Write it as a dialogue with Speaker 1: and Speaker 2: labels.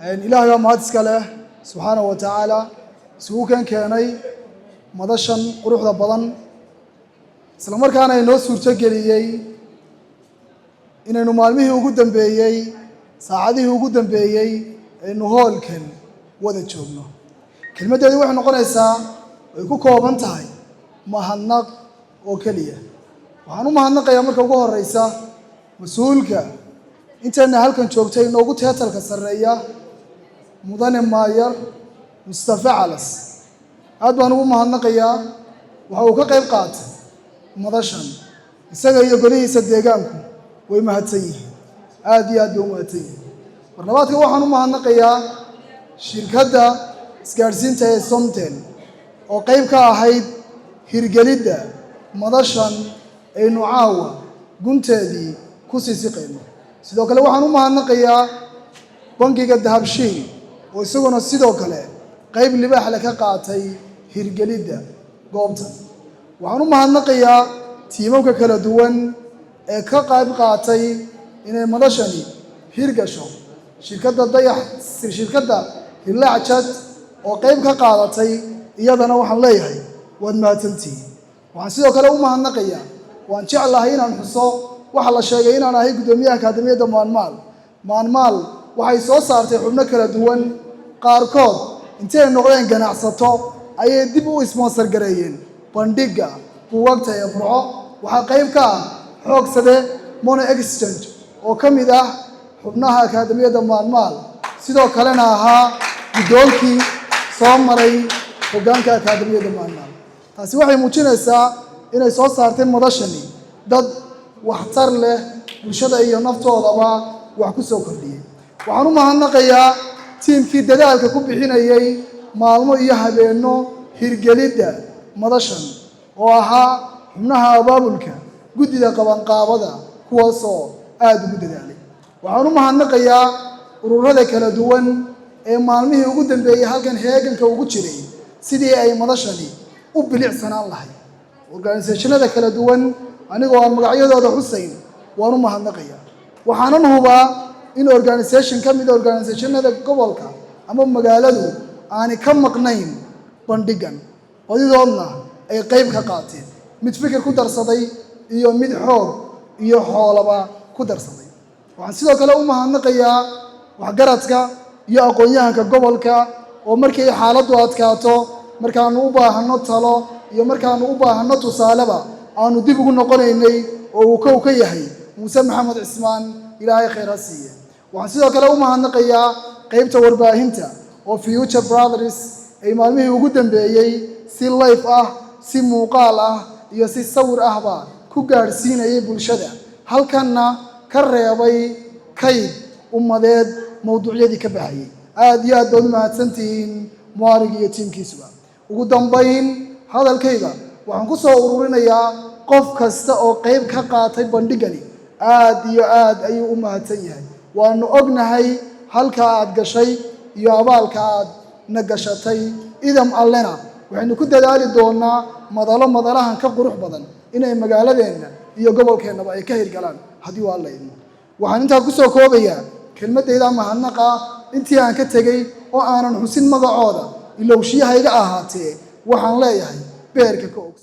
Speaker 1: Ilaahay baa mahad iska leh, subxaanahu wa tacaala, isugu keenay madashan quruxda badan, isla markaana inoo suurtogeliyey inaynu maalmihii ugu dambeeyey, saacadihii ugu dambeeyey, aynu hoolkan wada joogno. Kelmaddeedu waxay noqonaysaa, ay ku kooban tahay mahadnaq oo keliya. Waxaan u mahadnaqayaa marka ugu horeysa mas-uulka intayna halkan joogtay inoogu title-ka sarreeya, Mudane Maayar Mustafe Calas. Aad baan ugu mahadnaqayaa. Waxa uu ka qayb qaatay madashan, isaga iyo golihiisa deegaanku way mahadsan yihiin, aad iyo aad bay u mahadsan yihiin. Mar labaadka waxaan u mahadnaqayaa shirkadda isgaadhsiinta ee Somtel oo qayb ka ahayd hirgelidda madashan aynu caawa gunteedii ku sii siqayno. Sidoo kale waxaan u mahadnaqayaa bangiga Dahabshiil oo isaguna sidoo kale qayb libaaxle ka qaatay hirgelidda goobtan. Waxaan u mahadnaqayaa tiimamka kala duwan ee ka qayb qaatay inay madashani hirgasho, shirkadda Dayax, shirkadda Hilaac Jad oo qayb ka qaadatay, iyadana waxaan leeyahay waad mahadsantihiin. Waxaan sidoo kale u mahadnaqayaa, waan jeclahay inaan xuso, waxaa la sheegay inaan ahay guddoomiyaha Akaademiyadda Maanmaal. Maanmaal waxay soo saartay xubno kala duwan. Qaarkood intay noqdeen ganacsato ayay dib u sponsor gareeyeen bandhigga buugagta ee Burco. Waxaa qayb ka ah Xoogsade Money Exchange oo ka mid ah xubnaha Akaademiyadda Maanmaal, sidoo kalena ahaa guddoonkii soo maray hoggaanka Akaademiyadda Maanmaal. Taasi waxay muujinaysaa inay soo saartay madashani dad waxtar leh, bulshada iyo naftoodaba wax ku soo kordhiyey. Waxaan u mahadnaqayaa tiimkii dadaalka ku bixinayay maalmo iyo habeenno hirgelidda madashan oo ahaa xubnaha abaabulka, guddida qabanqaabada, kuwaasoo aada ugu dadaalay. Waxaan u mahadnaqayaa ururada kala duwan ee maalmihii ugu dambeeyey halkan heeganka ugu jiray sidii ay madashani u bilicsanaan lahayd. Organisationada kala duwan, anigoo aan magacyadooda xusayn, waan u mahadnaqayaa. Waxaanan hubaa in organisation ka mida organisationada gobolka ama magaaladu aanay ka maqnayn bandhigan, badidoodna ay qayb ka qaateen, mid fikir ku darsaday iyo mid xoog iyo xoolaba ku darsaday. Waxaan sidoo kale u mahadnaqayaa waxgaradka iyo aqoon-yahanka gobolka oo markay xaaladdu adkaato, markaanu u baahanno talo iyo markaanu u baahanno tusaaleba, aanu dib ugu noqonaynay, oo uu kow ka yahay Muuse Maxamed Cismaan, Ilaahay khayr ha siiye. Waxaan sidoo kale u mahadnaqayaa qeybta warbaahinta oo Future Brothers ay maalmihii ugu dambeeyey si live ah, si muuqaal ah iyo si sawir ahba ku gaadhsiinayay bulshada, halkanna ka reebay kayd ummadeed mawduucyadii ka baxayay. Aada iyo aad baad u mahadsantihiin, Muarig iyo tiimkiisuba. Ugu dambayn, hadalkayga waxaan ku soo ururinayaa qof kasta oo qayb ka qaatay bandhigani aad iyo aad ayuu u mahadsan yahay. Waanu ognahay halka aad gashay iyo abaalka aad na gashatay. Idam allena waxaynu ku dadaali doonaa madalo madalahan ka qurux badan inay magaaladeenna iyo gobolkeennaba ay ka hirgalaan, haddii waa la idmo. Waxaan intaa ku soo koobayaa kelmaddayda mahadnaqa. Intii aan ka tegey oo aanan xusin magacooda, ilowshiyahayga ahaatee, waxaan leeyahay beerka ka ogso.